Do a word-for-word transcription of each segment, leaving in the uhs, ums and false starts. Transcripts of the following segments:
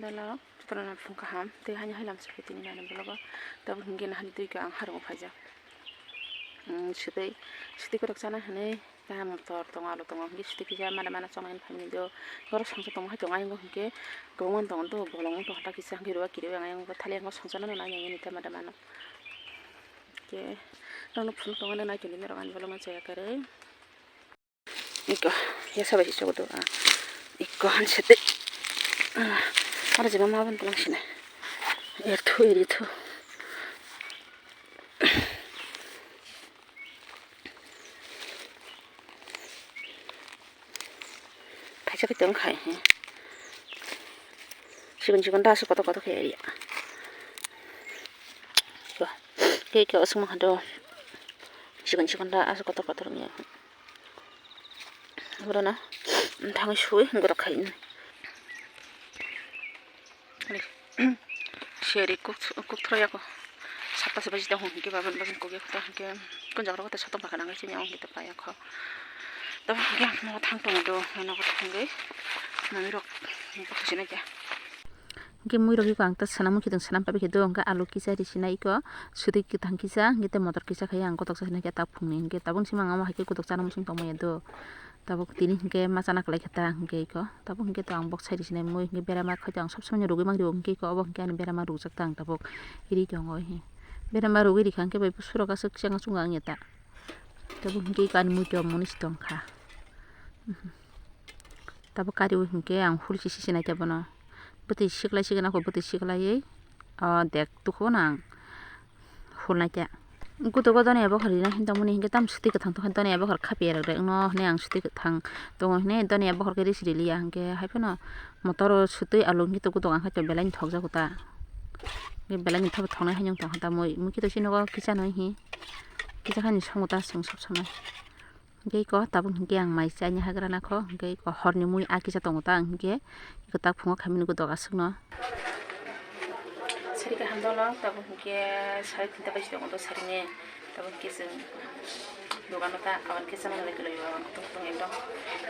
Hello, jotono phung kaham. Tei haino hai lam se tini nani vlog o. Tabuk hingke nahani twi ka ang harung o phaijak. Hmm, swtwi, swtwi kotok chana hinwi kaham motor tongo, alu tongo. Hingke swtwi kisa mada mana chongnai phaimani do. Borok songsa tongo hai tongo ayang hingke kwbangma tongo do, bolong wng tong hata kisa hingke rwa kiriwi ang ayang thali ang songsa nang nang yang nita mada mana. Hingke nokno phunuk tongo nai tongdi norok ani vlog no chaya kwrwi. Iko, ya sabai si sogodo, ah. Iko han sete. Ah, aro jema ma ban pulang sini. Er thu, er thu. Kaisa kaisa wng khai, he. Sikon sikon da aswk kotor kotor khe area. Iko, khe khe aswk ma kha do. Sikon sikon da aswk kotor kotor wngya. Borona thangwi suwi gorok khai. Seri kuk, kuk throyako. Sapta se baji tong hingke baban baban kuk yakta hingke kunjak rogo ta sotong pakha nang sini hingke ta payakho. Tamo hingke ang nogo thang tongo do, nogo thangwi mami rok bokhe sinai kha. Hingke mui rok iko ang ta sanam mui khitong sanam pabi khe do hingke alu kisa ri sinai iko sudi kwthang kisa hingke tei motor kisa khai ang kotok sa sinai khe ta phungni hingke tabuk sima ang amo hai khe kotok chana muchung tongmaya do. Tabuk tini hingke ma chana kwlai khe ta hingke iko. Tabuk hingke to ang bok sai risinai mui hingke berama khai to ang sob somoi rwgwi mang rio hingke iko obo hingke ani berama rwjak ta ang tabuk ri tongo hi. Berama rwgwi rikha hingke bai surok aswk chengma chunga wngya ta. Tabuk hingke iko ani mui to moni si tongkha. Tabuk kariwi hingke ang hul si sinai ta bono. Bwtwi siklai sigana kho bwtwi siklaiwi o dek tukuno ang. Hulnai khe. Gudogo doniya bokhor rina hin tongmani hinkhe tam swtwi kwthang tongkha doniya bokhor khapiya rwkre wngno hwnwi ang swtwi kwthang tongo hwnwi doniya bokhor khe risi riliya hinkhe haiphano motor o swtwi alu hinkhe gudogo ang khe belai ni thokjago ta. Hinkhe belai ni thoknai haino tongkha ta mui mui khe to sini nogo kisa noi hi kisa khaini songo ta chwng sob somoi. Hinkhe iko tabuk hinkhe ang mai chaini hagra nakho, hinkhe iko horni mui a kisa tongo ta, ang hinkhe iko tak phungo khaimani godok aswkno. Sari kaham dolo, tabuk hinkhe sari tinta baji tongo do sarini, tabuk hinkhe chwng dogano ta awan khe chana nai kwlai o, awan kutung kutung ekdom,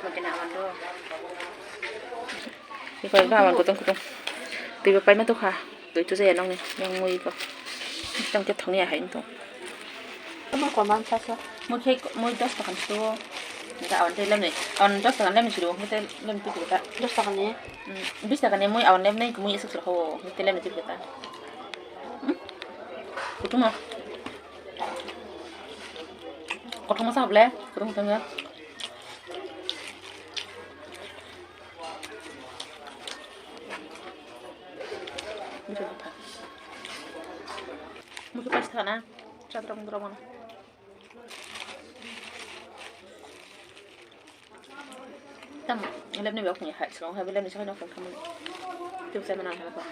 mokena awan do. Iko ekdom awan kutung kutung. Twibo paima tokha. Twi tujaya nokni yang mui iko. Tang khe thongya hai wngtong. Tamo koman sasa. Mui khe mui dos taka ni suo. Ga awan tei lemni. Awan dos taka lemni suru. Mui tei lemni twi ta. Dos taka ni. Hmm, bis taka ni mui awan lemni mui esok suru ho. Mui tei lemni twi ta. Hmm? Kutung no. Kothoma sa hable. Kutung kutung ya. Musu pas thana, chadra mudra mana. Tam, lemni bak ni hai, song hai, lemni song hai, nokong kamu. Tiup saya mana, apa?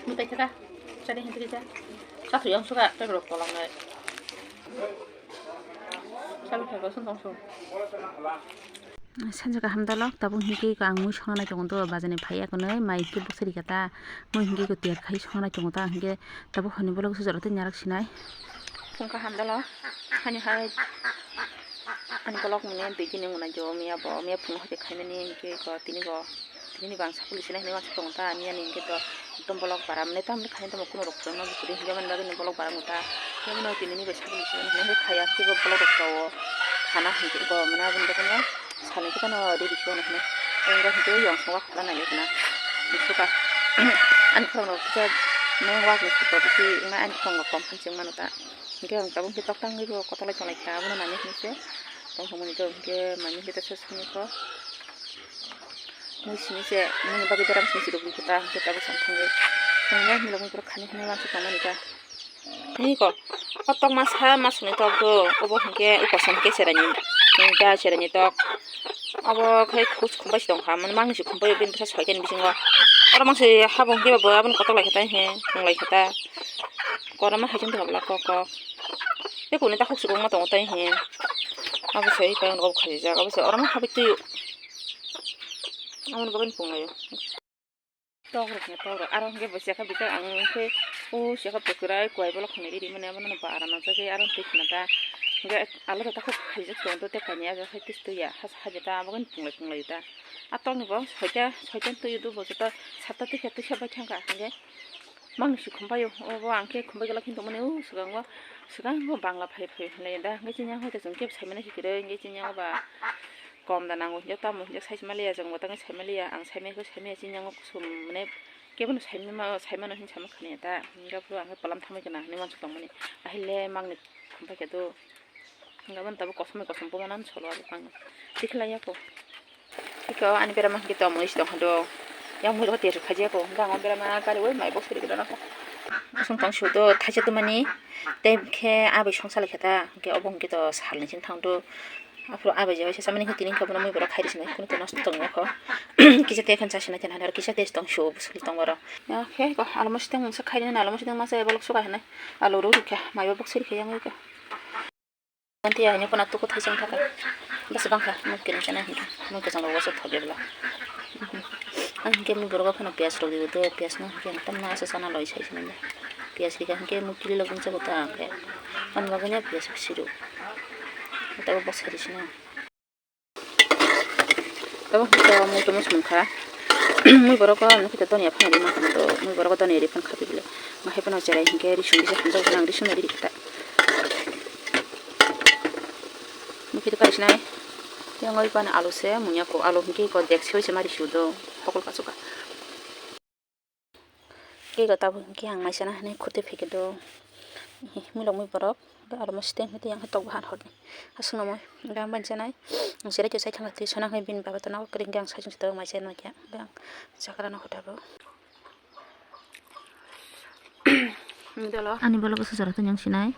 Mutai thaka, chani hentri cha. Kathu yang suka, tei rok kolang nai. Sabi thaka sun tong sun. Sanja kaham dalok, tabuk hinkhe iko ang mui songna nai tongo do, bajani phai akonoi mai hinkhe bwsari kata, mui hinkhe iko tiar khai songna nai tongo ta, hinkhe tabuk hwnwi bolok sujaro tei narak sinai. Phung kaham dalok, hani hai, ani bolok mune dui dini muna jo, miya bo, miya phung hoite khaimani, hinkhe iko tini bo. Tini bang sakuli sinai hinwi uansuk tongo ta, ani ani hinkhe to ekdom bolok bara mane tamni khaina tamo kuno rok kwchangma bwswrwi hinkhe mani bagwi bolok bara wngkha ta. Hinkhe mano tini ni bai sakuli sinai hinwi khaya hinkhe bo bolok rok to thana hinkhe bo mane aboni bagwino salni khe tamo riri se hinwi. Ayang rok hinkhe yang song wak khwlai nai khwna. Bwswk ani khorang rok kisa mane wak ni siko bisi wngma ani khorang rok kom phan se wngmano ta. Hinkhe ang tabuk hinkhe tok tangwi bo kotor lai tonglai kha abono nani hinwi se tong thangmani to hinkhe mani hinkhe ta se sani kho. Mui simi se, mui bagwi beram simi se rwgwi khe ta, hwnkhe tabuk chwng thangwi. Thangwi milok mui borok khani hwnwi uansuk tongmani ta. Nini ko, o tok masa, masuni tok do, obo hwnkhe ukosom khe serani, hwnkhe serani tok. Obo khe khus khumbai se tongkha, mani mangni se khumbai bini bwsa soikhani bisingo. Oro mangsi habung khe bo aboni kotor lai khe ta, he, thung lai khe ta. Korma hai chwng tongkha bwla kok kok. Tei kuni ta khuk sukuma tongo tai he. Abo se kayang rok khajijak, abo se oro ma habwi twi. Aboni bagwi pung laio. Tok rok ni tok rok. Aro hwnkhe bo se kha bikhe ang khe o se kha bwkrai kwai bolok khwnwi riri mani abono ba aram nang jagwi aro twi khna ta. Hingke alo rok takhuk khaijak tong to tei kainwi aja khai twi twi ya, ha, ha jeta abo gani punglai punglai ta. A tokni bo soita, soita twi do bo joto satta twi khe twi sa bai thangkha hingke mangni si khumpai o, obo ang khe khumpai gala khin tongmani o swkango, swkango bangla phai phai hinlai da hingke chini ang hoite chwng kebo saimani si kwrwi hingke chini ang ba kom da nango hinjak tamo hinjak sai maliya chwng bo tangwi sai maliya ang saimani khe saimaya chini ang kusum mane kebono saimano, saimano hin sama khani da hingke bo ang khe polam thamwi gana hinwi uansuk tongmani ahile mangni khumpai khe do. Hingke aboni tabuk kosom bai kosom buma nang solo abo phang. Tikhlai yako. Tiko ani berama hingke tong mui si tong kha do. Yang mui rok tiyar khaji yako. Hingke ang o berama kari oi mai box siri gana ko. Song tong su do thaisa tumani. Tei khe abai song salai kha ta. Hingke obo hingke to salni sing thang do. Aphuru abai je waisa samani hingke tini hingke abono mui borok khairi sinai. Kunu to nosto tong yako. Kisa tei khan chasina tena hana kisa tei tong su bwswk tong boro. Ya khe ko almost teng mungsa khairi na almost teng masa ebolok suka hana. Alu ro rikha. Mai bo box siri khe yang oi ka. Nanti ya, ini pun aku tuku thaisang thaka. Bas bangkha, mungkin sana hingke. Mungkin sana waso thoge bela. Ang hingke mui borok phano piyas rok dibo do, piyas no hingke ang tamna asa sana loi sai sinai. Piyas rika hingke mui kili lok bungsa kota angke. Ang baganya piyas siru. Tago box kari sina. Tabuk hwnkhe mui tongmos mungkha. Mui borok o nukhe donia phano ri mankha do. Mui borok o donia ri phan kha bile. Nahai phano cherai hinkhe risung bisa hamjak phano ang risung nari rikha ta. Nukhe to kaisnai. Yang oi phano alu se munya ko alu hinkhe ko dek se oi se mari su do. Hokol kachuka. Kiko tabuk hingke ang mai sana hinui khurti phai khe do. Mui lomoi borok, almost ten hwtwi ang tok bahan hor ni. Aswk no moi, hingke ang bai sanai. Ang cherai khe sai thangkha twi sona khai bini baba to nogo kwrwi hingke ang sai chwng se tabuk mai sai no khe. Hingke ang chakra no hota bo. Ani bolok swchar twi ang sinai.